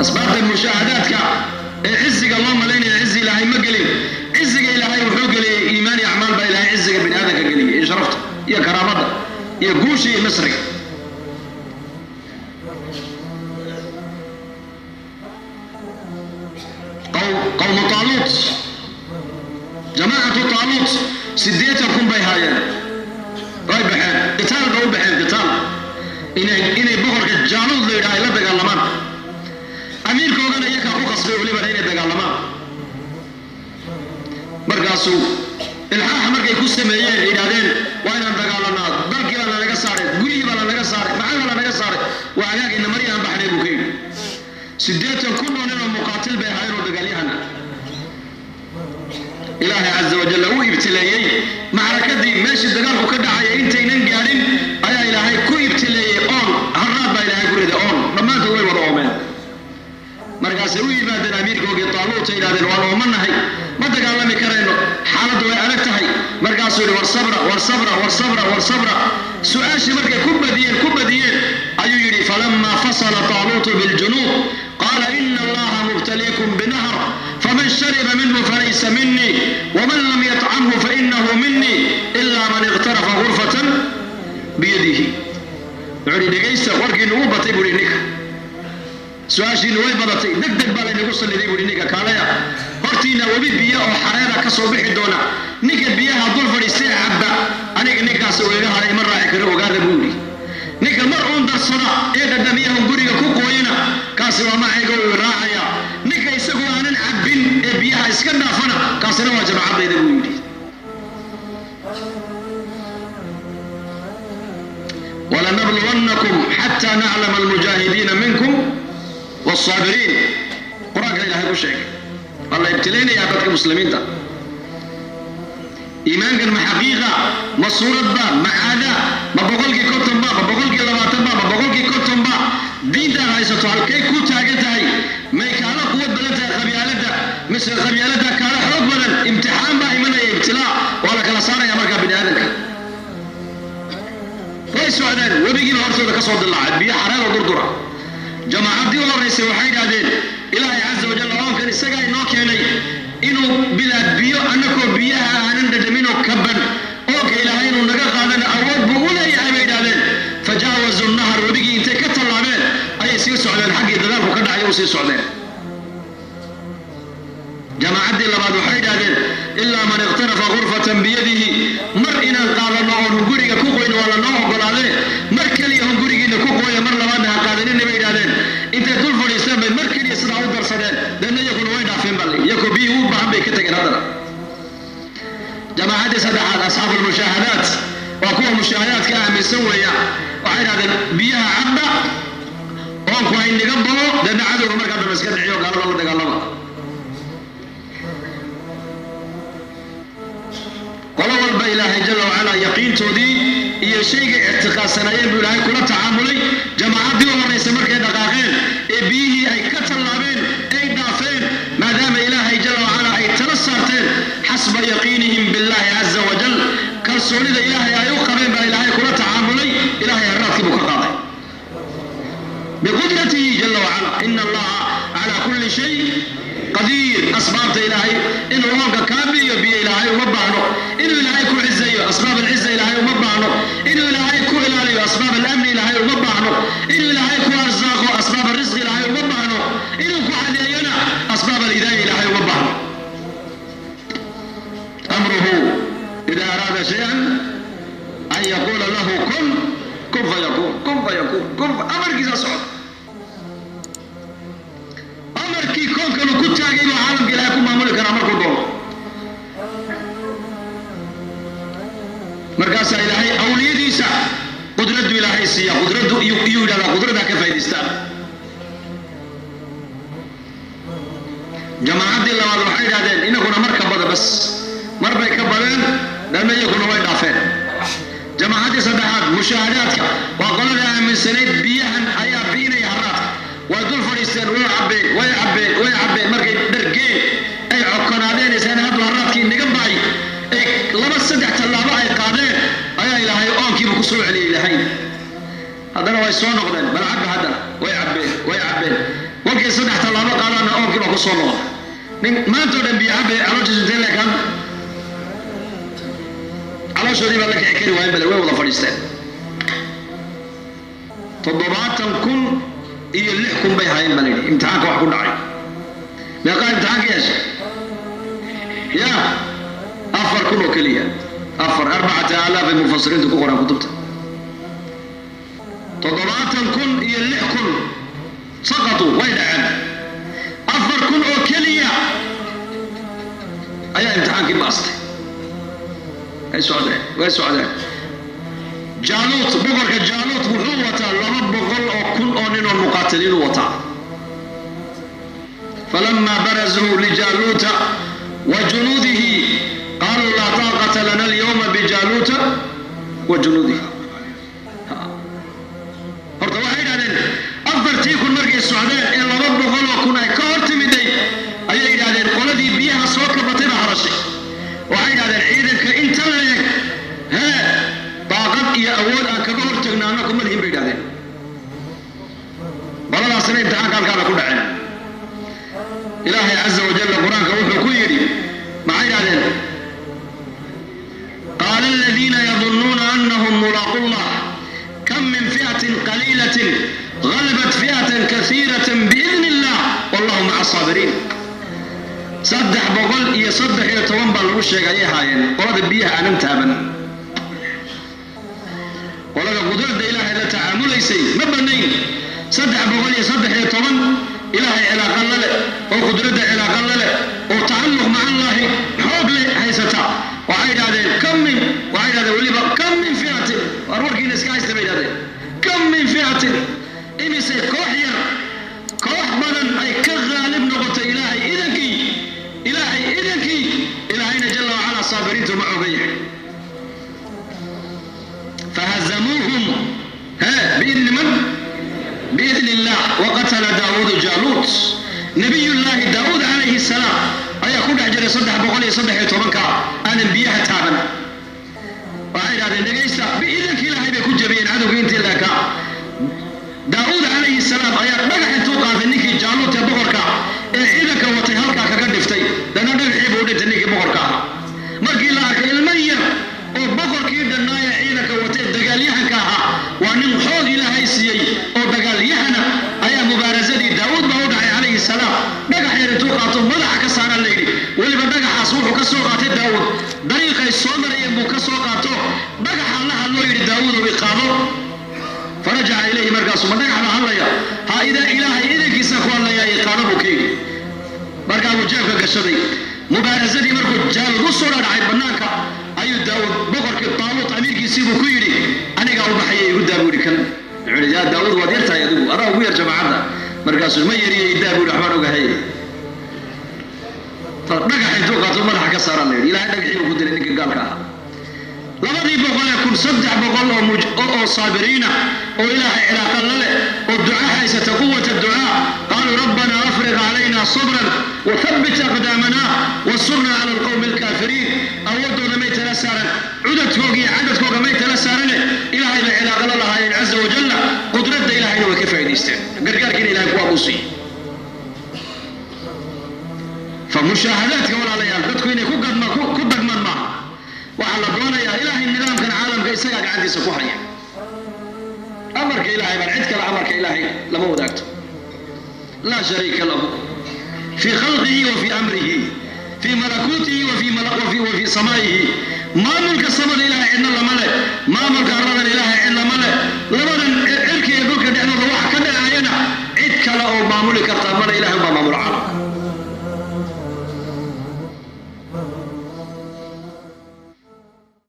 Asbaabta mushaahadaadka ee ciziga loo malaynaya, cizi Ilaahay ma gelin. Ciziga Ilaahay wuxuu geliyey iimaan iyo acmaal baa Ilaahay ciziga bini aadamka geliyey, iyo sharafta iyo karaamada iyo guusha iyo nasriga. Qowmu Taaluut, jamaacatu Taaluut, 80,000 bay haayeen. Way baxeen, qitaal bay u baxeen, qitaal inay boqorka Jaaluud la yidhaha ay la dagaalamaan. Amiirkoodana iyakaa ku qasbay welibana inay dagaalamaan. Markaasuu ilxaax markay ku sameeyeen, yidhahdeen waa inaan dagaalanaa, dalkii baa lanaga saaray, gurigii baa lanaga saaray, maxaa baa lanaga saaray, waa hagaagina maryahan baxnay buu ka yidhi. 80,000 oo nin oo muqaatil bay ahaayeen oo dagaalyahan ah. Ilaahay caza wajalla uu ibtileeyey macrakadii, meeshii dagaalku ka dhacaya intaynan gaadhin ayaa Ilaahay ku ibtileeyey oon, haraad baa Ilaahay ku riday oon. Dhammaantood way wada oomeen. Markaasay u yimaadeen amiirkoogii Taaluuta, yidhahdeen waan oomanahay, ma dagaalami karayno, xaaladdu way adag tahay. Markaasuu yidhi war sabra, war sabra, war sabra, war sabra. Su-aashii markay ku badiyeen, ku badiyeen, ayuu yidhi falamaa fasala Taaluutu biljunuud qaala ina Allaha mubtaliikum binahr faman shariba minhu falaysa minii waman lam yatcamhu fainahu minii ilaa man iqtarafa gurfatan biyadihi. Wuxuu yidhi dhegaysta, warkiinu u batay buu yidhi, ninka su-aashiinu way badatay, deg deg baa laynagu salliday buuhi. Ninka kaalaya, hortiina webi biyo oo xareeda ka soo bixi doona, ninka biyaha dul fadhiistee cabba aniga ninkaas uu iga haray, ima raaci karo, ogaada buu yidhi. Ninka mar uun darsada ee dhadhamiyahun guriga ku qooyana, kaasi waa macayga, uu raacaya. Ninka isagu aanan cabbin ee biyaha iska dhaafana, kaasina waa jamaacadayda buu yidhi. Walanabluwannakum xataa naclama almujaahidiina minkum wsaabiriin, qur-aanka Ilahay ku sheegay. Waa la ibtilaynayaa dadka muslimiinta. Iimaankan ma xaqiiqa, ma suuradba, ma caada, ma 50% ba, ma 20% ba, ma 50% ba? Diintaad haysato halkay ku taagan tahay? May kaala quwad badan tahay qabyaaladda, mise qabyaaladda kaala xoog badan? Imtixaan baa imanaya, ibtilaa, waa la kala saaraya markaa bini aadamka. Way socdeen, webigiiba hortooda ka soo dilaacay biyo xareedoo durdura. Jamaacaddii u horraysay waxay idhahdeen Ilaahay caza wajalla oonkan isagaa inoo keenay, inuu bilaa biyo annakoo biyaha aanan dhadhaminoo kaban oonka Ilaahay inuu naga qaadana awood buu u leeyahay bay idhahdeen. Fajaawazu nahar, webigii intay ka tallaabeen ayay sii socdeen, xaggii dagaalku ka dhacay u sii socdeen. Jamaacaddii labaad waxay idhahdeen ilaa man iqtarafa gurfatan biyadihi, mar inaan qaadanno oon hunguriga ku qoyno waa lanoo ogolaadee, mar keliya hungurigiina ku qooya, mar labaadna ha qaadanina bay idhahdeen. Intay dul fadhiisteen bay mar keliya sidaa u darsadeen, deedna iyakuna way dhaafeen baa iyakoo biyihii u baahan bay ka tageen. Haddana jamaacaddii saddexaad, asxaabu almushaahadaat, waa kuwa mushaahadaadka aaminsan weeya, waxay idhahdeen biyaha cabba, oonku haynaga bao, deedna cadowga markaa dambe iska dhiciyo, gaalada la dagaalama. Qolo walba Ilaahay jalla wacalaa yaqiintoodii iyo shaygay ictiqaadsanaayeen buu Ilaahay kula tacaamulay. Jamaacaddii u horraysa markay dhaqaaqeen ee biyihii ay ka tallaabeen ay dhaafeen, maadaama Ilaahay jalla wacalaa ay tala saarteen, xasba yaqiinihim billaahi caza wajal, kalsoonida Ilaahay ay u qabeen baa Ilaahay kula tacaamulay. Ilaahay haraadkii buu ka qaaday biqudratihi jalla wacala. Ina Allaha calaa kulli shay qadiir. Asbaabta Ilaahay inuu oonka kaa biyo biyo Ilaahay uma baahno, inuu Ilaahay ku cizeeyo asbaab alciza Ilaahay uma baahno, inuu Ilaahay ku ilaaliyo asbaab alamni Ilaahay uma baahno, inuu Ilaahay ku arsaaqo asbaab alrisqi Ilaahay uma baahno, inuu ku cadeeyona asbaab alhidaaya Ilaahay uma baahno. Amruhu ida araada shay-an an yaquula lahu kun, kun fayakuun, kun fayakuun, kun. Amarkiisa socda, amarkii koonkanu ku taagay baa caalamka Ilahay ku maamuli karaa markuu doono. Markaasaa Ilaahay awliyadiisa qudraddu Ilaahay siiya, qudraddu iyuu yidhahdaa qudradaa ka faa'idaystaan. Jamaacaddii labaad waxay yidhahdeen inaguna mar ka bada, bas mar bay ka badeen, dhanna iyaguna way dhaafeen. Jamaacaddii saddexaad, mushaahadaadka, waa qolada aaminsanayd biyahan ayaa bi'inaya haraadka. Way dul fadhiisteen, way cabbeen, way cabbeen, way cabbeen. Markay dhargeen ay cokonaadeen isaan haddu haraadkii naga ba'ay, ay laba saddex tallaabo ay qaadeen ayaa Ilaahay oonkiibu ku soo celiyey. Ilaahay haddana way soo noqdeen, bal cabba haddana, way cabbeen, way cabbeen. Kolkay 3 tallaabo qaadaana oonkii baa ku soo noqda. Nin maantoo dhan biyo cabbe calooshiisu intee leekaan, calooshoodii baa la kici kari waayen, bale way wada fadhiisteen. 70,000 iyo 6,000 bay haayeen baa layidhi. Imtixaanka wax ku dhacay meeqaa imtixaanka yeeshay? Ya 4,000 oo keliya, 4,000 ay mufasiriintu ku qoraan kutubta. 70,000 iyo 6,000 saqatuu, way dhaceen. 4,000 oo keliya ayaa imtixaankii baastay. Way socdeen, way socdeen. Jaaluut, boqorka Jaaluut wuxuu wataa 200,000 oo nin oo muqaatiliin u wataa. Falamaa barazuu lijaaluuta wa junuudihi qaaluu laa taaqata lana alyawma bijaaluuta wa junuudihi. Horta waxay yidhahdeen 4,000 markay socdeen ee 200,000 ay ka hor timiday ayay yidhahdeen qoladii biyaha soo kabatay baa hadashay. Waxay yidhahdeen ciidanka inta leeg hee daaqad iyo awood aan kaga hor tagno annaku ma lihin bay yidhahdeen. Qoladaasna imtixaanka halkaaba ku dhaceen. Ilaahay caza wajalla qur-aanka wuxuu ku yidhi, maxay yidhahdeen? Qaala aladiina yadunnuuna annahum mulaaqu llah kam min fi'atin qaliilatin غلبت فئة كثيرة بإذن الله والله مع الصابرين. 313 baa lagu sheegay ayay haayeen qolada biyaha aanan taaban. Qolada qudradda Ilaahay la tacaamulaysay ma banayn. 313 Ilaahay cilaaqa la leh oo qudradda cilaaqa la leh oo tacalluq maca Allaahi xoog leh haysata. Waxay yidhahdeen kam min, waxay yidhahdeen weliba kam min fi'atin, war warkiina iska haysta bay yidhahdeen. Kam min fi'atin, imise koox yar koox badan ay ka qaalib noqotay Ilaahay idankii, Ilaahay idankii. Ilaahayna jalla wacalaa saabiriintu ma oga yahay. Fahazamuuhum he biidni man? Biidni illah. Waqatala Daawuudu Jaaluut. Nabiyullaahi Daawuud calayhi salaam ayaa ku dhex jiray 313-ka aanan biyaha taaban. Waxay yidhahdeen dhegaysta, biidanka Ilaahay bay ku jabiyeen cadowgii intii leekaa. Daawuud calayhi salaam ayaa dhagax intuu qaatay ninkii Jaaluut ee boqorka ee ciidanka watay halkaa kaga dhiftay, dana dhagaxii buu dhintay ninkii boqorka ahaa. Markii la arkay ilmo yar oo boqorkii dhannaaya ciidanka watay dagaalyahanka ahaa, waa nin xoog Ilaahay siiyey oo dagaalyahana, ayaa mubaarasadii Daawuud baa u dhacay calayhi salaam. Dhagax yar intuu qaato madaxa ka saaraa la yidhi. Weliba dhagaxaas wuxuu ka soo qaatay Daawuud dariiqay soo marayeen buu ka soo qaato. Dhagaxa la hadloo yidhi, Daawuudow iqaado. Farajaca ilayhi, markaasuu ma dhagax baa hadlaya? Ha, ida Ilaahay idankiisa ku hadlaya, iqaado buu ka yidhi. Markaa buu jeebka gashaday. Mubaarasadii markuu Jaaluud u soo dhadhacay bannaanka ayuu Daawuud boqorkii Taaluut amiirkiisii buu ku yidhi, anigaa u baxaya, igu daa buu yidhi. Kan wuxuu yidhi, yaa Daawuud, waad yar tahay adigu, adaa ugu yar jamaacadda. Markaasuu ma yariyo, idaa buu yidhi, waxbaan ogahay. Dhagax intuu qaato madaxa ka saaraa la yidhi. Ilaahay dhagaxii buu ku dilay ninkii gaalka ahaa. 200,000, 300 oo saabiriina oo Ilaahay cilaaqa la leh oo duca haysata, quwata ducaa, qaaluu rabbana afriq calayna sabran wathabbit aqdaamana wansurnaa cala alqawmi alkaafiriin. Awoodooda may tala saaran, cudadkooga iyo cadadkooga may tala saarane, Ilaahay bay cilaaqa la lahaayeen caza wajalla. Qudradda Ilaahayna way ka faa'idaysteen, gargaarkiina Ilahay kuwaa buu siiyey. Fa mushaahadaadka walaalayaal dadku inay ku gadma ku dagmaan maaha. Waxaa la doonayaa Ilaahay nidaamkan caalamka isagaa gacantiisa ku haya. Amarka Ilaahay baan cid kale amarka Ilaahay lama wadaagto. Laa shariika lahu fii khalqihi wa fii amrihi, fii malakuutihi wa fii samaa'ihi. Maamulka samada Ilaahay cidna lama leh, maamulka arladan Ilaahay cid lama leh. Labadan cirka iyo dhulka dhexdooda waxa ka dhacayana cid kale oo maamuli kartaa male. Ilahay